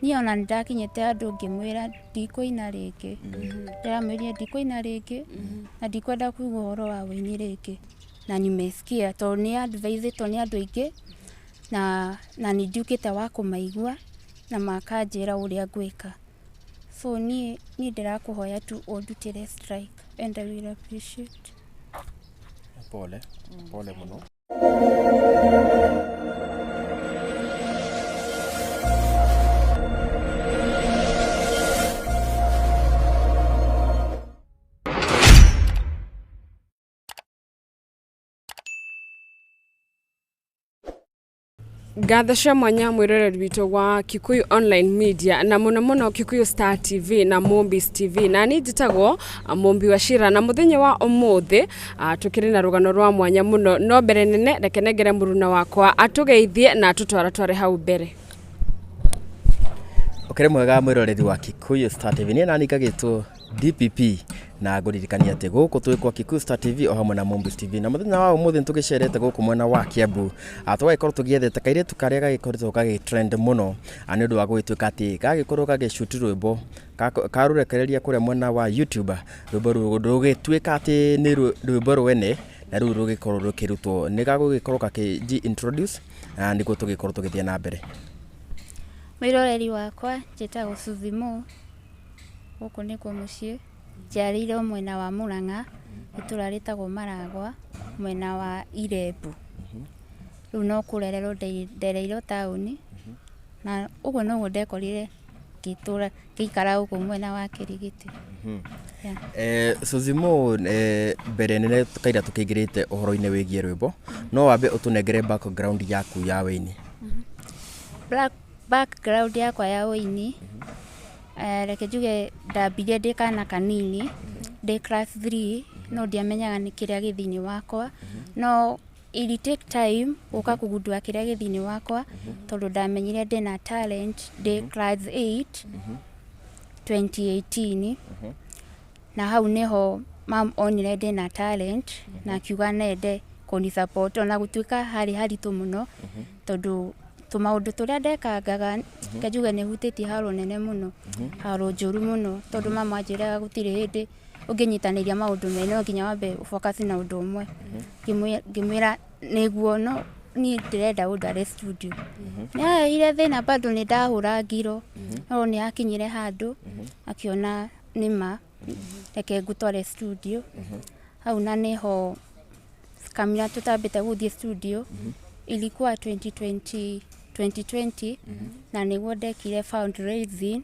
Niĩ ona nĩ ndakinyĩte andũ ngĩmwĩra ndikũina rĩngĩ. Ndĩramwĩrire ndikũina rĩngĩ na ndikwenda kũigua ũhoro wa wũini rĩngĩ. Na nimesikia tondũ nĩ advise-ĩtwo nĩ andũ aingĩ na nĩ nduĩkĩte wa kũmaigua na makanjĩra ũrĩa ngwĩka. So niĩ niĩ ndĩrakũhoya tu ũndutĩre strike and I will appreciate. Pole, pole mũno. Ngatho cia mwanya mwĩroreri witũ wa Kikuyu Online Media na mũno mũno Kikuyu Star TV na Mombis TV. Na niĩ njĩtagwo Mũmbi wa Cira, na mũthenya wa ũmũthĩ tũkĩrĩ na rũgano rwa mwanya mũno. No mbere nene reke nengere mũruna wakwa atũgeithie na atũtwaratware hau mbere. Ũkĩrĩ mwega mwĩroreri wa Kikuyu Star TV. Niĩ nani ngagĩtwo DPP na ngũririkania atĩ gũkũ twĩ kwa Kikuyu Star TV o hamwe na Mombis TV. Na mũthenya wa ũmũthĩ nĩtũgĩcerete gũkũ mwena wa Kiambu. Tũgagĩkorwo tũgĩethete kairĩtu karĩa gagĩkoretwo gagĩ trend mũno nĩ ũndũ wa gũgĩtuĩka atĩ gagĩkorwo gagĩ shoot rwĩmbo karũrekereria kũrĩa mwena wa YouTube. Rwĩmbo rũu rũgĩtuĩka atĩ nĩ rwĩmbo rwene na rĩu rũgĩkorwo rũkĩrutwo. Nĩ gagũgĩkorwo gakĩ introduce na nĩguo tũgĩkorwo tũgĩthiĩ na mbere. Mwĩroreri wakwa njĩtagwo Suzy Mo, gũkũ nĩkuo mũciĩ, njiarĩirwo mwena wa Mũrang'a, itũra rĩtagwo Maragwa, mwena wa Irembu. Rĩu no kũrererwo ndereirwo taũni, na ũguo noguo ndekorire ngĩtũra ngĩikara gũkũ mwena wa Kĩrigiti. Yeah. Suzy Mo, mbere nene kaira tũkĩingĩrĩte ũhoro-inĩ wĩgiĩ rwĩmbo, no wambe ũtũnengere background yaku ya wĩini. Background yakwa ya wĩini, reke njuge ndambirie ndĩ kana kanini, ndĩ class 3, no ndiamenyaga nĩ kĩrĩa gĩ thĩinĩ wakwa, no it take time gũka kũgundũra kĩrĩa gĩ thĩinĩ wakwa, tondũ ndamenyire ndĩna talent ndĩ class 8 2018, na hau nĩho mam onire ndĩna talent na akiuga nende kũni support, ona gũtuĩka harĩ haritũ mũno, tondũ tũmaũndũ tũrĩa ndekangaga, reke njuge nĩ hutĩtie haro nene mũno, haro njũru mũno, tondũ mama anjĩraga gũtirĩ hĩndĩ ũngĩnyitanĩria maũndũ merĩ, no nginya wambe focus na ũndũ ũmwe. Ngĩmwĩra nĩguo, no niĩ ndĩrenda ũndware studio. Nĩ aheire thĩna bado nĩ ndahũrangirwo, no nĩ akinyire handũ akĩona nĩma reke ngũtware studio. Hau na nĩho kamũira tũtambĩte gũthiĩ studio ilikuwa 2020, 2020, na nĩguo ndekire fundraising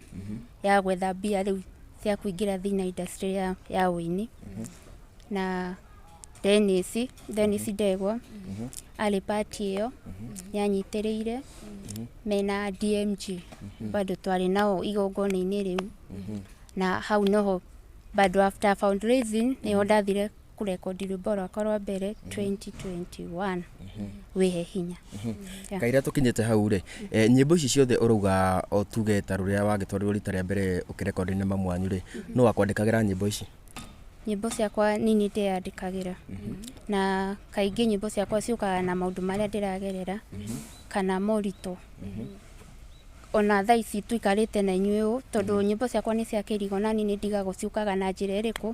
ya gwetha mbia rĩu cia kũingĩra thĩinĩ wa industry ya wũini. Na Dennis Ndegwa arĩ part ĩyo nĩanyitĩrĩire mena DMG, bado twarĩ nao igongona-inĩ rĩu, na hau noho bado after fundraising nĩho ndathire kũrekondi rwĩmbo rwakwa rwa mbere 2021, Wĩhe Hinya. Yeah. Kaira tũkinyĩte hau rĩ, nyĩmbo ici ciothe ũrauga o tuge ta rũrĩa wagĩtwarirwo rita rĩa mbere ũkĩrekondi nĩ mamu wanyu rĩ, no wakwandĩkagĩra nyĩmbo ici? Nyĩmbo ciakwa nini ndĩyandĩkagĩra, na kaingĩ nyĩmbo ciakwa ciũkaga na maũndũ marĩa ndĩragerera kana moritũ. Ona thaa ici tũikarĩte na inyuĩ ũũ, tondũ nyĩmbo ciakwa nĩ cia kĩrigo, na niĩ nĩ ndigagwo ciũkaga na njĩra ĩrĩkũ,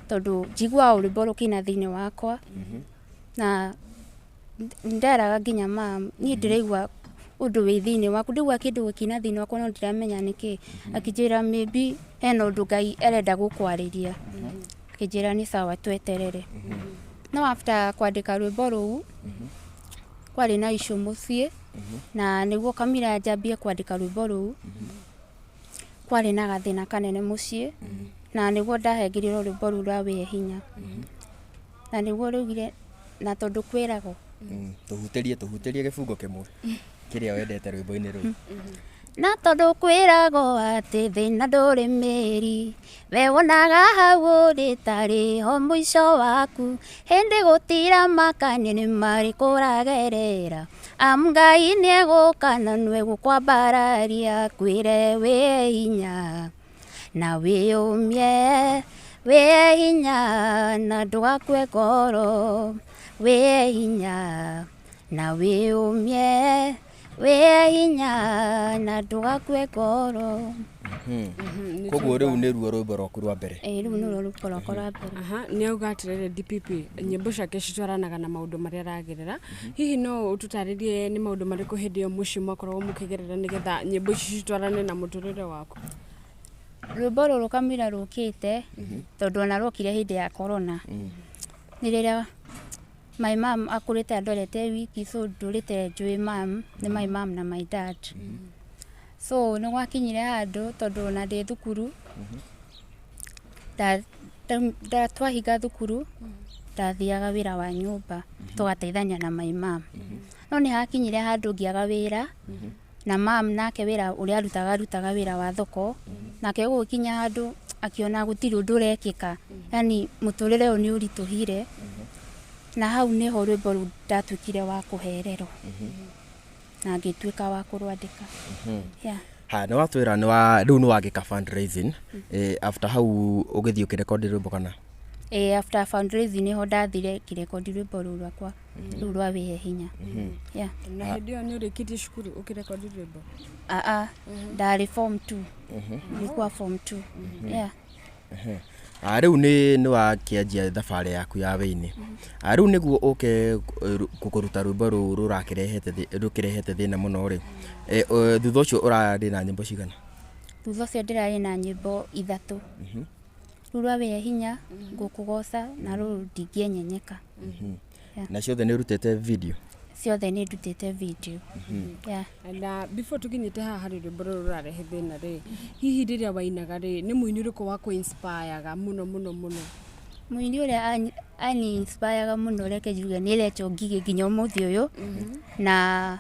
tondũ njiguaga rwĩmbo rũkĩina thĩinĩ wakwa, na nderaga nginya mam, niĩ ndĩraigua ũndũ wĩ thĩinĩ waku, ndĩraigua kĩndũ gĩkĩina thĩinĩ wakwa no ndiramenya nĩkĩ. Akĩnjĩra maybe hena ũndũ Ngai arenda gũkwarĩria. Akĩnjĩra nĩ sawa tweterere. No after kwandĩka rwĩmbo rũu, kwarĩ na issue mũciĩ, na nĩguo kamũira njambie kwandĩka rwĩmbo rũu, kwarĩ na gathĩna kanene mũciĩ, na nĩguo ndahengerirwo rwĩmbo rũu rwa Wĩhe Hinya. Na nĩguo rwaugire, na tondũ kwĩragwo. Tũhutĩrie gĩbungo kĩmwe kĩrĩa wendete rwĩmbo-inĩ rũu. Na tondũ kwĩragwo atĩ thĩna ndũrĩ mĩri, we wonaga hau ũrĩ tarĩ ho mũico waku, hĩndĩ gũtira makanie nĩ marĩkũ ũragerera, amu Ngai nĩegũka na nĩwe gũkwambararia, kwĩre wĩhe hinya na wĩyũmie, wĩhe hinya na ndũgakue ngoro, wĩhe hinya na wĩyũmie, Wĩ hinya na ndũgakue ngoro. Koguo rĩu nĩruo rwĩmbo rwaku rwa mbere? Ĩĩ, rĩu nĩruo rwĩmbo rwakwa rwa mbere. Aha, nĩ auga atĩrĩrĩ DPP, nyĩmbo ciake citwaranaga na maũndũ marĩa aragerera. Hihi no ũtũtarĩrie nĩ maũndũ marĩkũ hĩndĩ ĩyo mũciĩ mwakoragwo mũkĩgerera nĩgetha nyĩmbo ici citwarane na mũtũrĩre waku? Rwĩmbo rũrũ kamũira rũkĩte, tondũ ona rwokire hĩndĩ ya corona, nĩ rĩrĩa my mom akũrĩte andorete wiki, so ndũrĩte njũĩ mam nĩ my mom na my dad. So nĩ gwakinyire handũ, tondũ ona ndĩ thukuru, twahinga thukuru ndathiaga wĩra wa nyũmba, tũgateithania na my mom. No nĩ hakinyire handũ ngĩaga wĩra, na mam nake wĩra ũrĩa arutaga, arutaga wĩra wa thoko. Nake gũgĩkinya handũ akĩona gũtirĩ ũndũ ũrekĩka, yani mũtũrĩre ũyũ nĩ ũritũhire. Na hau nĩho rwĩmbo rũu ndatuĩkire wa kũhererwo na ngĩtuĩka wa kũrwandĩka, yeah. Ha, nĩ watwĩra nĩ wa rĩu nĩ wagĩka fundraising. After hau ũgĩthiĩ ũkĩrekondi rwĩmbo kana? Ĩ, after fundraising nĩho ndathire ngĩrekondi rwĩmbo rũu rwakwa rũu rwa Wĩhe Hinya, yeah. Na hĩndĩ ĩyo nĩ ũrĩkĩtie cukuru ũkĩrekondi rwĩmbo? Aa, ndarĩ form 2, nilikuwa form 2, yeah. Ah, rĩu nĩ wakĩanjia thabarĩ yaku ya wĩini. Ah, rĩu nĩguo ũke kũruta rwĩmbo rũu rũkĩrehete thĩna mũno rĩ, thutha ũcio ũrarĩ na nyĩmbo cigana? Thutha ũcio ndĩrarĩ na nyĩmbo ithatũ, rũu rwa Wĩhe Hinya, Ngũkũgoca, na rũrũ Ndingĩenyenyeka. Yeah. Na ciothe nĩ ũrutĩte video? Ciothe nĩ ndutĩte video, yeah. Na before tũkinyĩte haha harĩ rwĩmbo rũrũ rũrarehe thĩna rĩ, hihi rĩrĩa wainaga rĩ, nĩ mũini ũrĩkũ wa kũ-inspireaga mũno mũno mũno? Mũini ũrĩa ani inspireaga mũno, reke njuge nĩ Rachel Ngigĩ nginya ũmũthĩ ũyũ, na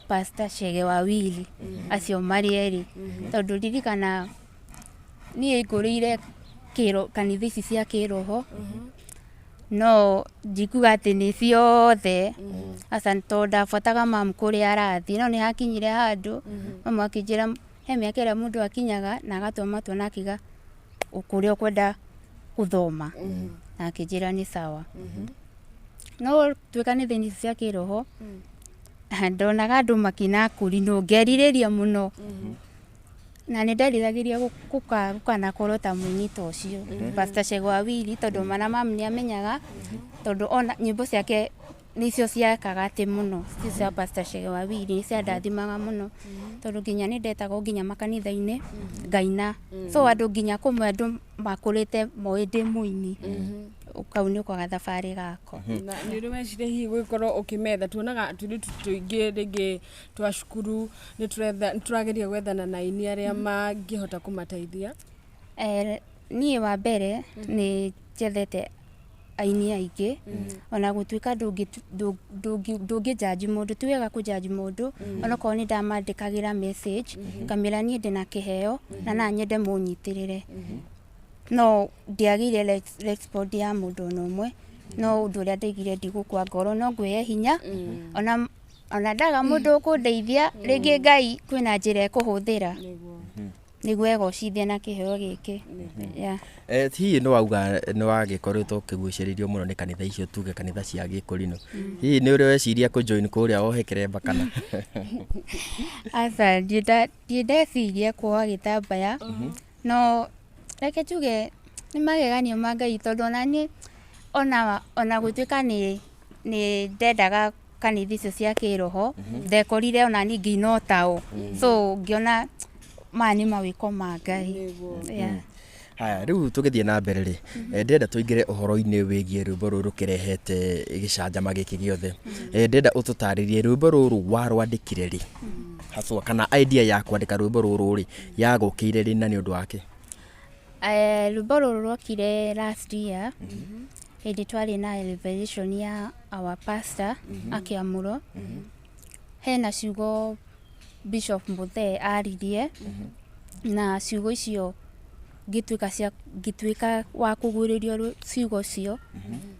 Pastor Chege wa Willy, acio marĩ erĩ, tondũ ririkana niĩ ngũrĩire kanitha ici cia kĩroho, no ndikuga atĩ nĩ ciothe, aca, tondũ ndabuataga mamu kũrĩa arathiĩ. No nĩ hakinyire handũ mamu akĩnjĩra he mĩaka ĩrĩa mũndũ akinyaga na agatua matua na akiga kũrĩa ũkwenda gũthoma, na akĩnjĩra nĩ sawa. No tuĩka nĩ thĩinĩ ici cia kĩroho, ndonaga andũ makĩina kũrinũ, ngerirĩria mũno, na nĩ nderiragĩria gũkanakorwo ta mũini ta ũcio, Pastor Chege wa Willy, tondũ mana mamu nĩ amenyaga, tondũ ona nyĩmbo ciake nĩcio ciekaga atĩ mũno. Icio cia Pastor Chege wa Willy nĩ ciandathimaga mũno, tondũ nginya nĩ ndetagwo nginya makanitha-inĩ ngaina. So andũ nginya kũmwe andũ makũrĩte moĩ ndĩ mũini. Kau nĩko gathabarĩ gakwa. Na nĩ ũrĩ weciria hihi gũgĩkorwo ũkĩmetha? Tuonaga tũirĩtu tũingĩ rĩngĩ twa cukuru nĩ tũrageria gwethana na aini arĩa mangĩhota kũmateithia. Niĩ wa mbere nĩ njethete aini aingĩ, ona gũtuĩka ndũngĩ judge mũndũ, ti wega kũ judge mũndũ. Onokorwo nĩ ndamandĩkagĩra message ngamĩra niĩ ndĩna kĩheo na no nyende mũnyitĩrĩre, no ndiagĩire respond ya mũndũ ona ũmwe. No ũndũ ũrĩa ndaigire, ndigũkua ngoro, no ngwĩhe hinya. Ona ndaga mũndũ ũkũndeithia, rĩngĩ Ngai kwĩna njĩra ekũhũthĩra nĩguo egocithie na kĩheo gĩkĩ, yeah. Hihi nĩ wauga nĩ wagĩkoretwo ũkĩgucĩrĩrio mũno nĩ kanitha icio, tuge kanitha cia gĩkũrinũ, hihi nĩ ũrĩ weciria kũ join kũrĩa wohe kĩremba kana? Aca, ndirĩ ndeciria kuoha gĩtambaya. No reke njuge nĩ mageganio ma Ngai, tondũ ona niĩ ona gũtuĩka nĩ ndendaga kanitha icio cia kĩroho, ndekorire ona niĩ ngĩina o tao. So ngĩona maya nĩ mawĩko ma Ngai, yeah. Haya, rĩu tũgĩthiĩ na mbere rĩ, ndĩrenda tũingĩre ũhoro-inĩ wĩgiĩ rwĩmbo rũrũ rũkĩrehete gĩcanjama gĩkĩ gĩothe. Ndĩrenda ũtũtarĩrie rwĩmbo rũrũ warwandĩkire rĩ haswa, kana idea ya kwandĩka rwĩmbo rũrũ rĩ yagũkĩire rĩ, na nĩ ũndũ wake? Rwĩmbo rũrũ rwokire last year hĩndĩ twarĩ na revelation ya our pastor akĩamũrwo. Hena ciugo Bishop Muthee aririe, na ciugo icio ngĩtuĩka cia ngĩtuĩka wa kũguũrĩrio ciugo icio,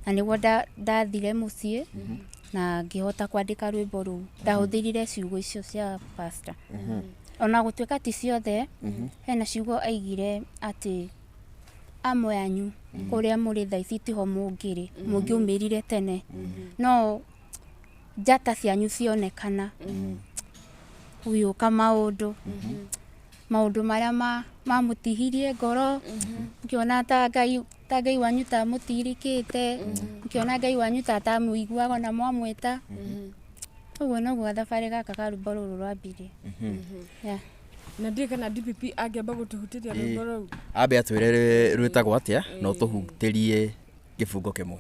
na nĩguo ndathire mũciĩ na ngĩhota kwandĩka rwĩmbo rũu. Ndahũthĩrire ciugo icio cia pastor, ona gũtuĩka ti ciothe. Hena ciugo aigire atĩ amwe anyu kũrĩa mũrĩ thaa ici tiho mũngĩrĩ mũngĩumĩrire tene, no njata cianyu cionekana. Gũgĩũka maũndũ, maũndũ marĩa mamũtihirie ngoro, mũkĩona ta Ngai, ta Ngai wanyu ta mũtirikĩte, mũkĩona Ngai wanyu ta atamũiguaga ona mwamwĩta. Ũguo noguo gathabarĩ gaka ka rwĩmbo rũrũ rwambirie. Yeah. Na ndiĩ kana DPP angĩamba gũtũhutĩria rwĩmbo rũu. Ambe atwĩre rwĩtagwo atĩa na ũtũhutĩrie gĩbungo kĩmwe.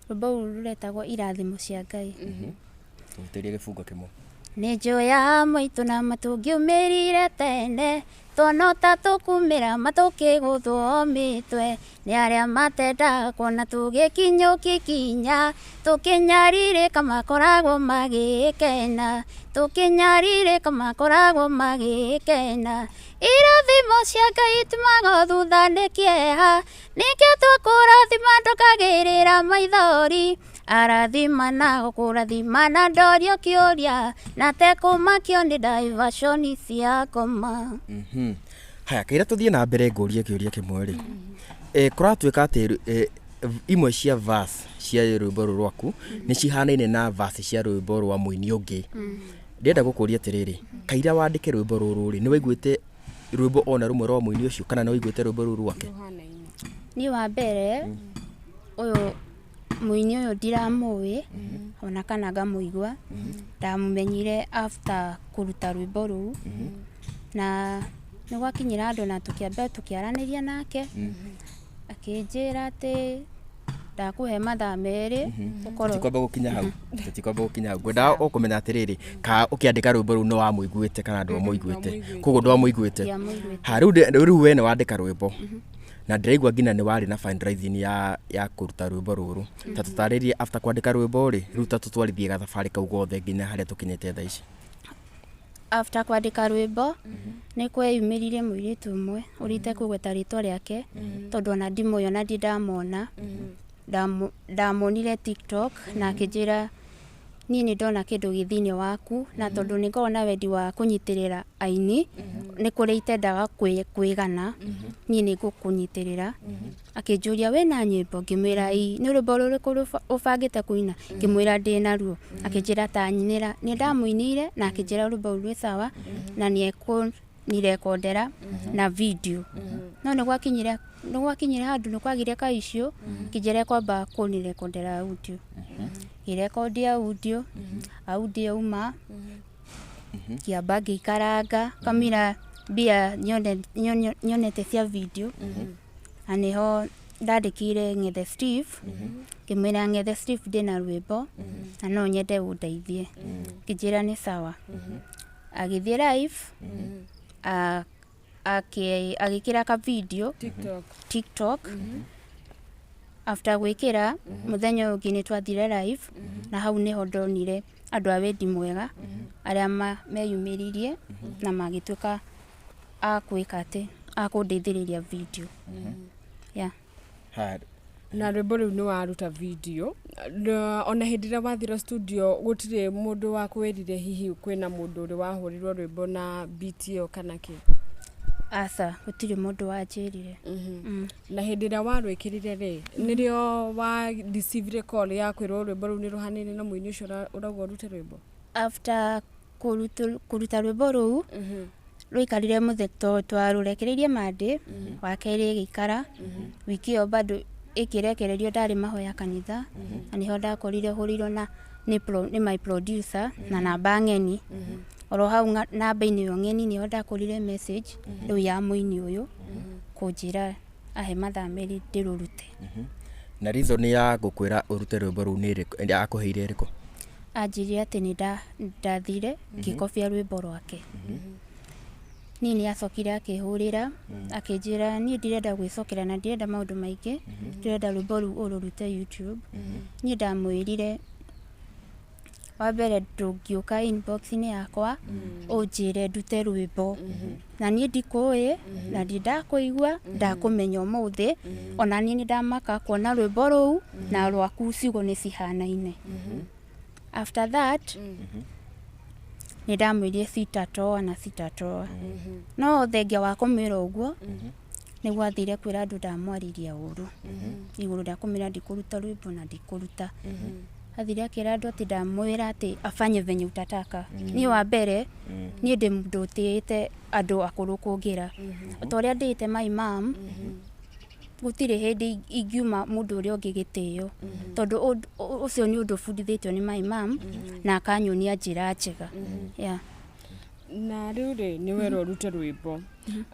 Rwĩmbo rũrũ rũretagwo Irathimo cia Ngai. Tũhutĩrie gĩbungo kĩmwe. Nĩ njoya maitũ na matũngĩumĩrire tene, tuona ta tũkumĩra matũkĩgũthwo mĩtwe nĩ arĩa matendaga kuona tũgĩkinyũkia ikinya, tũkĩnyarirĩka makoragwo magĩkena, tũkĩnyarirĩka makoragwo magĩkena. Irathimo cia Ngai itiumaga thutha nĩ kĩeha, nĩkĩo tũkũrathima ndũkagĩrĩra maithori, arathimana gũkũrathimana ndorio kĩũria, na tekũmakio nĩ diversion cia ngoma. Haya, kaira tũthiĩ na mbere ngũrie kĩũria kĩmwe rĩ. Kũratuĩka atĩ imwe cia verse cia rwĩmbo rũrũ rwaku nĩ cihanaine na verse cia rwĩmbo rwa mũini ũngĩ. Ndĩrenda gũkũria atĩrĩrĩ, kaira wandĩke rwĩmbo rũrũ rĩ, nĩ waiguĩte rwĩmbo ona rũmwe rwa mũini ũcio kana nĩ waiguĩte rwĩmbo rũu rwake? Niĩ wa mbere ũyũ mũini ũyũ ndiramũĩ ona kana ngamũigua, ndamũmenyire after kũruta rwĩmbo rũu, na nĩ gwakinyire handũ na tũkĩamba tũkĩaranĩria nake, akĩnjĩra atĩ ndakũhe mathaa 2 ũkorwo. Tũtikwamba gũkinya hau, tũtikwamba gũkinya hau. Ngwendaga o kũmenya atĩrĩrĩ, ka ũkĩandĩka rwĩmbo rũu nĩ wamũiguĩte kana ndwamũiguĩte? Koguo ndwamũiguĩte. Ndiamũiguĩte. Ha, rĩu rĩu we nĩ wandĩka rwĩmbo na ndĩraigua nginya nĩ warĩ na fundraising ya kũruta rwĩmbo rũrũ. Ta tũtarĩrie after kwandĩka rwĩmbo rĩ, rĩu ta tũtwarithie gathabarĩ kau gothe nginya harĩa tũkinyĩte thaa ici. After kwandĩka rwĩmbo nĩ kweyumĩririe mũirĩtu ũmwe ũrĩa itekũgweta rĩtwa rĩake tondũ ona ndimũĩ ona ndirĩ ndamwona. Ndamuonire TikTok na akĩnjĩra niĩ nĩ ndona kĩndũ gĩ thĩinĩ waku, na tondũ nĩ ngoragwo na wendi wa kũnyitĩrĩra aini, nĩ kũrĩ itendaga kwĩgana, niĩ nĩ ngũkũnyitĩrĩra. Akĩnjũria wĩna nyĩmbo, ngĩmwĩra ĩĩ. Nĩ rwĩmbo rũrĩkũ ũbangĩte kũina? Ngĩmwĩra ndĩnaruo. Akĩnjĩra ta nyinĩra. Nĩ ndamũinĩire na akĩnjĩra rwĩmbo rũu rwĩ sawa na nĩ ekũnirekondera na video. No nĩ gwakinyire handũ nĩ kwagire ka issue, akĩnjĩra ekwamba kũnirekondera audio. Ngĩrekondi audio, audio yauma, ngĩamba ngĩikaranga kamũira mbia nyonete cia video, na nĩho ndandĩkĩire Ng'ethe Steve, ngĩmwĩra Ng'ethe Steve ndĩna rwĩmbo na no nyende ũndeithie. Akĩnjĩra nĩ sawa. Agĩthiĩ live, agĩkĩra ka video TikTok. TikTok. After gwĩkĩra, mũthenya ũyũ ũngĩ nĩ twathire live, na hau nĩho ndonire andũ a wendi mwega arĩa meyumĩririe na magĩtuĩka a gwĩka atĩ a kũndeithĩrĩria video. Yeah. Haya. Na rwĩmbo rũu nĩ waruta video na ona hĩndĩ ĩrĩa wathire studio gũtirĩ mũndũ wakwĩrire hihi kwĩna mũndũ ũrĩ wahũrirwo rwĩmbo na beat ĩyo kana kĩ? Aca, gũtirĩ mũndũ wanjĩrire. Na hĩndĩ ĩrĩa warwĩkĩrire rĩ, nĩrĩo wa receive call ya kwĩrwo rwĩmbo rũu nĩ rũhanaine na mũini ũcio ũrauga ũrute rwĩmbo? After kũruta rwĩmbo rũu, rwaikarire mũthenya twarũrekereirie Monday, wa kerĩ ĩgĩikara, wiki ĩyo bado ĩkĩrekererio ndarĩ mahoya kanitha, na nĩho ndakorire hũrĩirwo na nĩ my producer na namba ng'eni. Oro hau namba-inĩ ĩyo ng'eni nĩho ndakorire message rĩu ya mũini ũyũ kũnjĩra ahe mathaa 2 ndĩrũrute. Na reason ya gũkwĩra ũrute rwĩmbo rũu nĩ ĩrĩkũ? Akũheire ĩrĩkũ? Anjĩrire atĩ nĩ ndathire ngĩkobia rwĩmbo rwake. Niĩ nĩ acokire akĩhũrĩra akĩnjĩra niĩ ndirenda gwĩcokera na ndirenda maũndũ maingĩ, ndĩrenda rwĩmbo rũu ũrũrute YouTube. Niĩ ndamwĩrire wa mbere ndũngĩũka inbox-inĩ yakwa ũnjĩre ndute rwĩmbo, na niĩ ndikũĩ na ndirĩ ndakũigua, ndakũmenya ũmũthĩ, ona niĩ nĩ ndamaka kuona rwĩmbo rũu na rwaku ciugo nĩ cihanaine. After that nĩ ndamwĩrire sitatoa na sitatoa. No thengia wa kũmwĩra ũguo nĩguo athire kwĩra andũ ndamwarĩria ũru igũrũ rĩa kũmwĩra ndikũruta rwĩmbo na ndikũruta. Athire akĩra andũ atĩ ndamwĩra atĩ afanye venye utataka. Niĩ wa mbere, niĩ ndĩ mũndũ ũtĩĩte andũ akũrũ kũngĩra. Ta ũrĩa ndĩĩte my mom, gũtirĩ hĩndĩ ingiuma mũndũ ũrĩa ũngĩ gĩtĩo, tondũ ũcio nĩ ũndũ bundithĩtio nĩ my mom na akanyonia njĩra njega. Yeah. Na rĩu rĩ, nĩ werwo ũrute rwĩmbo,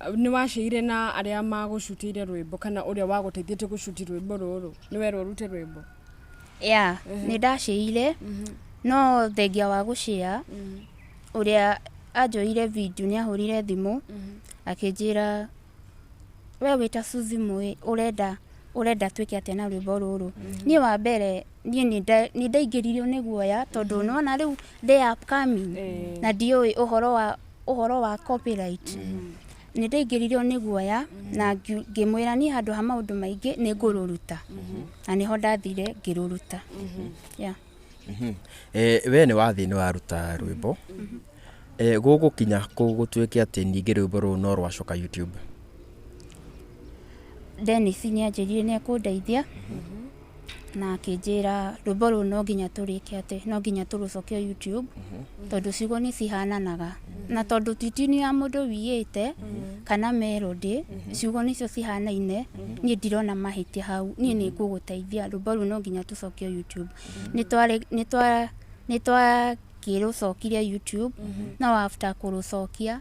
nĩ waceire na arĩa magũcutĩire rwĩmbo kana ũrĩa wagũteithĩtie gũcuti rwĩmbo rũrũ, nĩ werwo ũrute rwĩmbo? Yeah, nĩ ndacĩire, no thengia wa gũcĩa, ũrĩa anjoire video nĩ ahũrire thimũ akĩnjĩra, "We wĩta Suzy Mũĩ, ũrenda twĩke atĩa na rwĩmbo rũrũ?" Niĩ wa mbere, niĩ nĩ ndaingĩririo nĩ guoya, tondũ nĩwona rĩu ndĩ upcoming na ndiũĩ ũhoro wa copyright. Nĩ ndaingĩririo nĩ guoya na ngĩmwĩra niĩ handũ ha maũndũ maingĩ nĩ ngũrũruta, na nĩho ndathire ngĩrũruta. Yeah. We nĩ wathiĩ nĩ waruta rwĩmbo, gũgũkinya kũ gũtuĩke atĩ ningĩ rwĩmbo rũu no rwacoka YouTube? Dennis nĩ anjĩrire nĩ ekũndeithia na akĩnjĩra rwĩmbo rũu no nginya tũrĩke atĩ no nginya tũrũcokie YouTube, tondũ ciugo nĩ cihananaga, na tondũ ti tune ya mũndũ wiyĩte kana melody, ciugo nĩcio cihanaine. Niĩ ndirona mahĩtia hau, niĩ nĩ ngũgũteithia, rwĩmbo rũu no nginya tũcokie YouTube. Nĩ twarĩ nĩ twa nĩ twakĩrũcokirie YouTube, no after kũrũcokia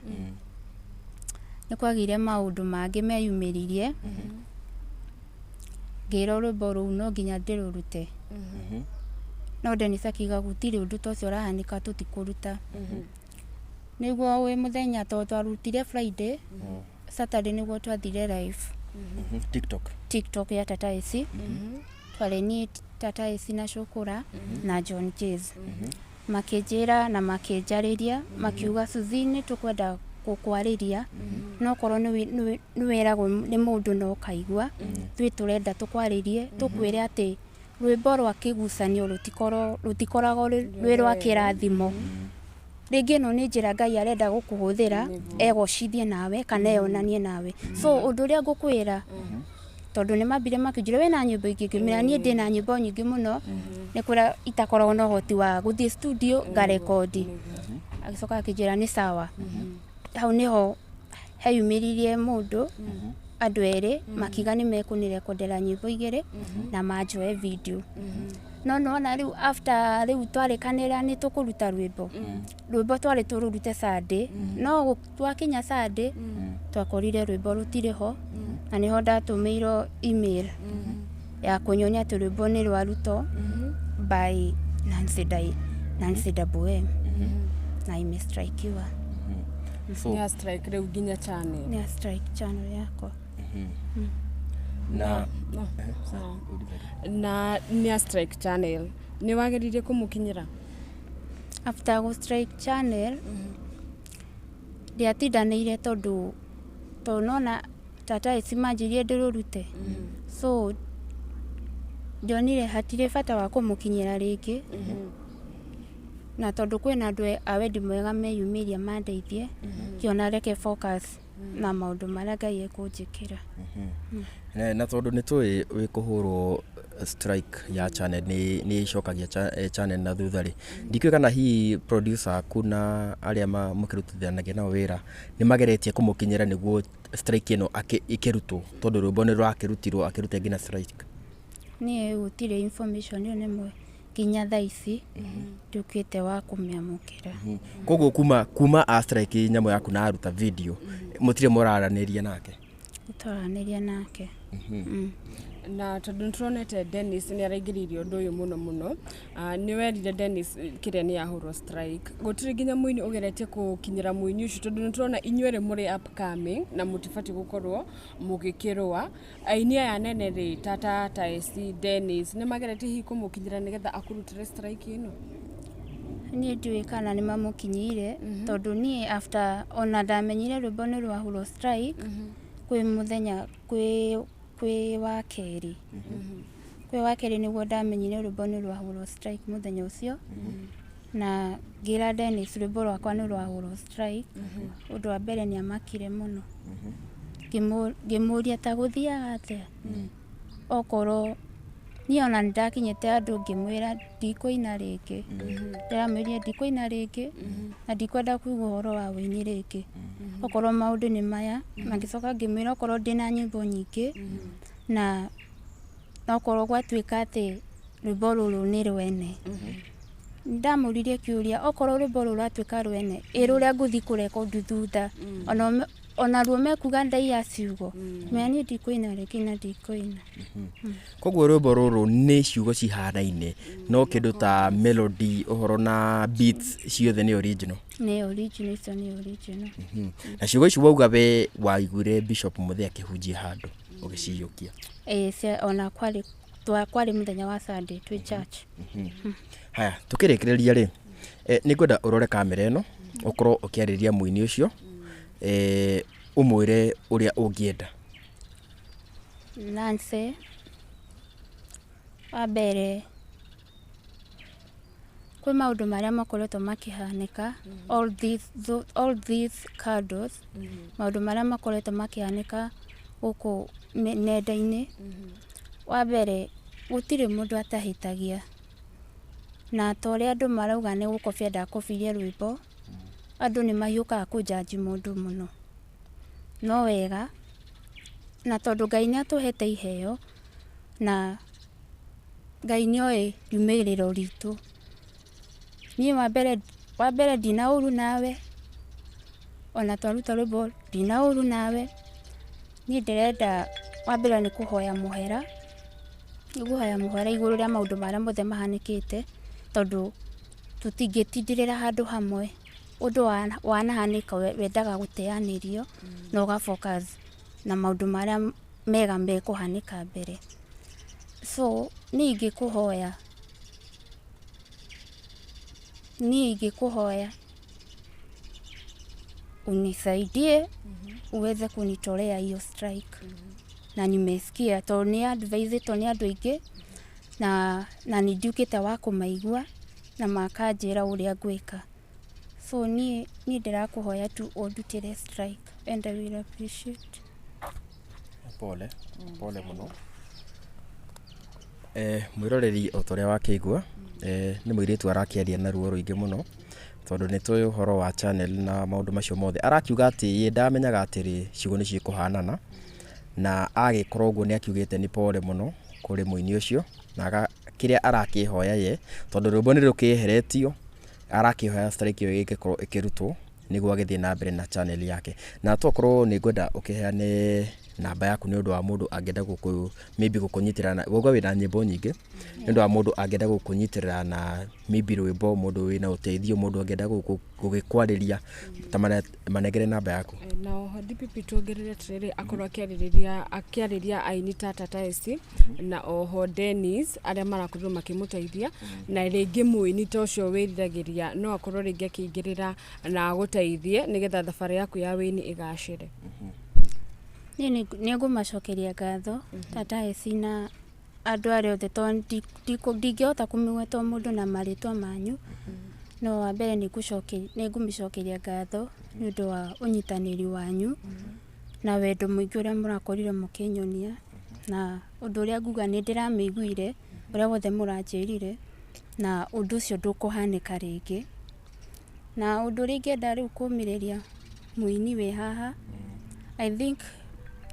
nĩ kwagĩire maũndũ mangĩ meyumĩririe, ngĩrwo rwĩmbo rũu no nginya ndĩrũrute, no Dennis akiuga gũtirĩ ũndũ ta ũcio ũrahanĩka, tũtikũruta. Nĩguo wĩ mũthenya, tondũ twarutire Friday, Saturday nĩguo twathire live. TikTok. TikTok ya Tata AC. Twarĩ niĩ, Tata AC na Shukura na John Jazz. Makĩnjĩra na makĩnjarĩria, makiuga, "Suzy, nĩ tũkwenda gũkwarĩria, no korwo nĩ wĩragwo nĩ mũndũ na ũkaigua, ithuĩ tũrenda tũkwarĩrie tũkwĩre atĩ rwĩmbo rwa kĩgucanio rũtikoragwo rwĩ rwa kĩrathimo. Rĩngĩ ĩno nĩ njĩra Ngai arenda gũkũhũthĩra egocithie nawe kana eyonanie nawe. So ũndũ ũrĩa ngũkwĩra, tondũ nĩ mambire makĩnjũria, 'Wĩna nyĩmbo ingĩ?' Ngĩmĩra niĩ ndĩna nyĩmbo nyingĩ mũno, nĩ kũrĩa itakoragwo na ũhoti wa gũthiĩ studio ngarekondi." Agĩcoka akĩnjĩra nĩ sawa. Hau nĩho heyumĩririe mũndũ, andũ erĩ makiuga nĩ mekũnĩrekondera nyĩmbo igĩrĩ na manjoe video. No nĩwona rĩu after rĩu twarĩkanĩra nĩ tũkũruta rwĩmbo twarĩ tũrũrute Sunday, no twakinya Sunday twakorire rwĩmbo rũtirĩ ho, na nĩho ndatũmĩirwo email ya kũnyonia atĩ rwĩmbo nĩ rwarutwo by Nancy Dai, Nancy Double M, na imestrikiwa. So Nĩ a strike rĩu nginya channel. Nĩ a strike channel yakwa. Na No, sawa. Na nĩ a strike channel, nĩ wageririe kũmũkinyĩra? After go strike channel, ndiatindanĩire, tondũ nona Tata ici manjirie ndĩrũrute, so ndionire hatirĩ bata wa kũmũkinyĩra rĩngĩ, na tondũ kwĩna andũ a wendi mwega meyumĩria mandeithie, ngĩona reke focus na maũndũ marĩa Ngai ekũnjĩkĩra. Na tondũ nĩ tũĩ wĩ kũhũrwo strike ya channel nĩ ĩcokagia channel na thutha rĩ, ndikĩũĩ kana hihi producer aku na arĩa mũkĩrutithanagia nao wĩra nĩ mageretie kũmũkinyĩra nĩguo strike ĩno ĩkĩrutwo, tondũ rwĩmbo nĩ rwakĩrutirwo akĩruta nginya strike. Niĩ gũtirĩ information ĩyo nĩmwe nginya thaa ici nduĩkĩte wa kũmĩamũkĩra. Koguo kuma a strike nyamũ yaku na aruta video, mũtirĩ mũraranĩria nake? Twaranĩria nake. Na tondũ nĩtũronete Dennis nĩ araingĩrĩire ũndũ ũyũ mũno mũno, nĩ werire Dennis kĩrĩa nĩ yahũrwo strike, gũtirĩ nginya mũini ũgeretie gũkinyĩra mũini ũcio, tondũ nĩ tũrona inyuerĩ mũrĩ upcoming na mũtibatiĩ gũkorwo mũgĩkĩrũa. Aini aya nene rĩ, ta Tata AC, Dennis, nĩ mageretie hihi kũmũkinyĩra nĩgetha akũrutĩre strike ĩno? Niĩ ndiũĩ kana nĩ mamũkinyĩire, tondũ niĩ after ona ndamenyire rwĩmbo nĩ rwahũrwo strike kwĩ mũthenya kwĩ wa kerĩ, nĩguo ndamenyire rwĩmbo nĩ rwahũrwo strike mũthenya ũcio, na ngĩra Dennis rwĩmbo rwakwa nĩ rwahũrwo strike. Ũndũ wa mbere nĩ amakire mũno. Ngĩmũria ta gũthiaga atĩa okorwo Niĩ ona nĩ ndakinyĩte andũ ngĩmwĩra ndikũina rĩngĩ. Ndĩramwĩrire ndikũina rĩngĩ na ndikwenda kũigua ũhoro wa wũini rĩngĩ. Okorwo maũndũ nĩ maya, na ngĩcoka ngĩmwĩra okorwo ndĩna nyĩmbo nyingĩ na okorwo gwatuĩka atĩ rwĩmbo rũrũ nĩ rwene. Ndamũririe kĩũria okorwo rwĩmbo rũrũ rwatuĩka rwene, ĩ rũrĩa ngũthiĩ kũrekondi thutha onaruo mekuga ndaiya ciugo. Mea niĩ ndikũina rĩngĩ na ndikũina. Koguo rwĩmbo rũrũ nĩ ciugo cihanaine no kĩndũ ta melody ũhoro na beats ciothe nĩ original. Nĩ original, icio nĩ original. Na ciugo ici wauga we waiguire Bishop Muthee akĩhunjia handũ ũgĩciyũkia. Ĩĩ ona kwarĩ kwarĩ mũthenya wa Sunday twĩ church. Haya, tũkĩrĩkĩrĩria rĩ, nĩ ngwenda ũrore kamera ĩno ũkorwo ũkĩarĩria mũini ũcio, ũmwĩre ũrĩa ũngĩenda. Nancy, wa mbere kwĩ maũndũ marĩa makoretwo makĩhanĩka all these candles, maũndũ marĩa makoretwo makĩhanĩka gũkũ nenda-inĩ. Wa mbere gũtirĩ mũndũ atahĩtagia, na ta ũrĩa andũ marauga nĩ gũkobia ndakobirie rwĩmbo, andũ nĩ mahiũkaga kũnjanji mũndũ mũno. No wega, na tondũ Ngai nĩ atũhete iheo na Ngai nĩ oĩ riumĩrĩro ritũ. Niĩ wa mbere ndina ũru nawe, ona twaruta rwĩmbo ndina ũru nawe. Niĩ ndĩrenda wa mbere nĩ kũhoya mũhera, nĩ ngũhoya mũhera igũrũ rĩa maũndũ marĩa mothe mahanĩkĩte, tondũ tũtingĩtindĩrĩra handũ hamwe. Ũndũ wanahanĩka wendaga gũteanĩrio na ũga focus na maũndũ marĩa mega mekũhanĩka mbere. So niĩ ingĩkũhoya, niĩ ingĩkũhoya unisaidie uweze kunitolea hiyo strike. Na nimesikia tondũ nĩ advisetwo nĩ andũ aingĩ na nĩ nduĩkĩte wa kũmaigua na makanjĩra ũrĩa ngwĩka. So niĩ ndĩrakũhoya tu ũndutĩre strike and I will appreciate. Pole, pole mũno. Mwĩroreri o ta ũrĩa wakĩigua, nĩ mũirĩtu arakĩaria na ruo rũingĩ mũno, tondũ nĩ tũĩ ũhoro wa channel na maũndũ macio mothe. Arakiuga atĩ ye ndamenyaga atĩrĩ ciugo nĩ ciĩkũhanana, na agĩkorwo ũguo nĩ akiugĩte nĩ pole mũno kũrĩ mũini ũcio, na kĩrĩa arakĩhoya ye, tondũ rwĩmbo nĩ rũkĩeheretio, arakĩhoya strike ĩyo ĩngĩkorwo ĩkĩrutwo nĩguo agĩthiĩ na mbere na channel yake. Na tokorwo nĩ ngwenda ũkĩheane namba yaku nĩ ũndũ wa mũndũ angĩenda gũkũ maybe gũkũnyitĩrĩra na wauga wĩna nyĩmbo nyingĩ, nĩ ũndũ wa mũndũ angĩenda gũkũnyitĩrĩra na maybe rwĩmbo, mũndũ wĩna ũteithio, mũndũ angĩenda gũgĩkwarĩria, ta manengere namba yaku. Na oho DPP tuongerere atĩrĩrĩ, akorwo akĩarĩria aini ta Tata SC na oho Dennis arĩa marakorirwo makĩmũteithia, na rĩngĩ mũini ta ũcio wĩriragĩria no akorwo rĩngĩ akĩingĩrĩra na agũteithie nĩgetha thabarĩ yaku ya wĩini ĩgacĩre. Niĩ nĩ ngũmacokeria ngatho Tata SC na andũ arĩa othe, tondũ ndingĩhota kũmĩgweta o mũndũ na marĩtwa manyu, no wa mbere nĩ ngũmĩcokeria ngatho nĩ ũndũ wa ũnyitanĩri wanyu na wendo mũingĩ ũrĩa mũrakorire mũkĩnyonia, na ũndũ ũrĩa nguga nĩ ndĩramĩiguire ũrĩa wothe mũranjĩrire, na ũndũ ũcio ndũkũhanĩka rĩngĩ. Na ũndũ ũrĩa ingĩenda rĩu kũmĩrĩria mũini wĩ haha, I think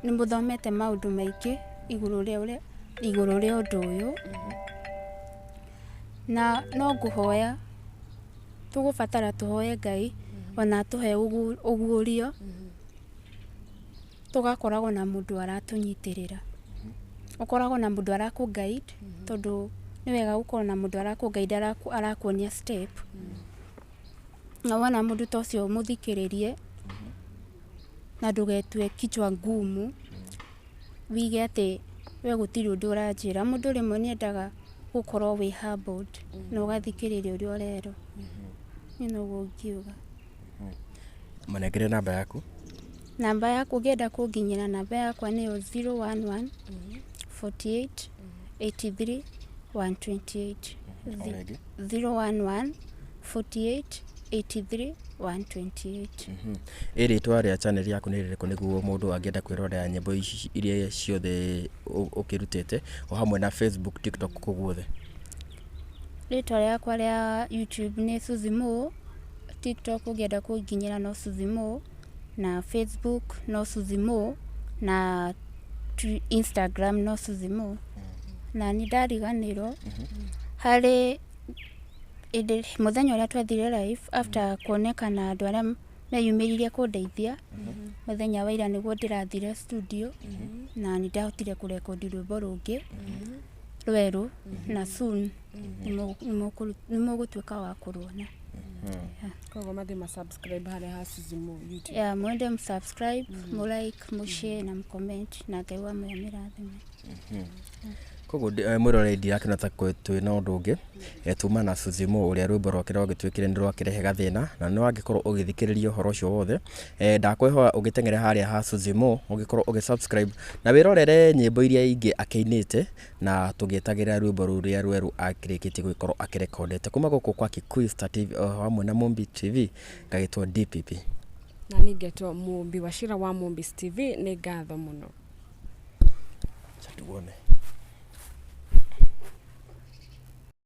nĩ mũthomete maũndũ maingĩ igũrũ rĩa igũrũ rĩa ũndũ ũyũ, na no ngũhoya tũgũbatara tũhoe Ngai ona atũhe ũguũrio, tũgakoragwo na mũndũ aratũnyitĩrĩra, ũkoragwo na mũndũ arakũ guide, tondũ nĩ wega gũkorwo na mũndũ arakũ guide, arakuonia step, na wona mũndũ ta ũcio mũthikĩrĩrie na ndũgetue kichwa ngumu wige atĩ we gũtirĩ ũndũ ũranjĩra. Mũndũ rĩmwe nĩ endaga gũkorwo wĩ humbled na ũgathikĩrĩria ũrĩa ũrerwo. Niĩ noguo ingiuga. Manengere namba yaku. Namba yaku ũngĩenda kũnginyĩra, namba yakwa nĩyo 011 48 83 128. O rĩngĩ. 011 48 83 128. Ĩ rĩtwa rĩa channel yaku nĩ rĩrĩkũ nĩguo mũndũ angĩenda kwĩrorera nyĩmbo ici iria ciothe ũkĩrutĩte o hamwe na Facebook, TikTok kũu guothe? Rĩtwa rĩakwa rĩa YouTube nĩ Suzy Mo, TikTok ũngĩenda kũnginyĩra no Suzy Mo, na Facebook no Suzy Mo, na Instagram no Suzy Mo. Na nĩ ndariganĩrwo harĩ ĩndĩ mũthenya ũrĩa twathire live after kuonekana andũ arĩa meyumĩririe kũndeithia, mũthenya wa ira nĩguo ndĩrathire studio na nĩ ndahotire kũrekondi rwĩmbo rũngĩ rwerũ, na soon nĩ mũgũtuĩka wa kũruona. Koguo mathiĩ ma subscribe harĩa ha Suzy Mo YouTube. Yeah, mwende msubscribe, mulike, mushare na mcomment, na Ngai wa muya mĩrathime. Koguo mwĩroreri, ndirakĩona ta twĩ na ũndũ ũngĩ. Tuma na Suzy Mo ũrĩa rwĩmbo rwake rwagĩtuĩkire nĩ rwakĩrehe gathĩna, na nĩ wangĩkorwo ũgĩthikĩrĩria ũhoro ũcio wothe, ndakwĩhoya ũgĩteng'ere harĩa ha Suzy Mo, ũgĩkorwo ũgĩ subscribe na wĩrorere nyĩmbo iria ingĩ akĩinĩte, na tũgĩetagĩrĩra rwĩmbo rũrĩa rwerũ akĩrĩkĩtie gũgĩkorwo akĩrekondete. Kuma gũkũ kwa Kikuyu Star TV o hamwe na Mumbi TV, ngagĩtwo DPP. Na ningetwo Mũmbi wa Cira wa Mumbis TV. Nĩ ngatho mũno. Acha tuone.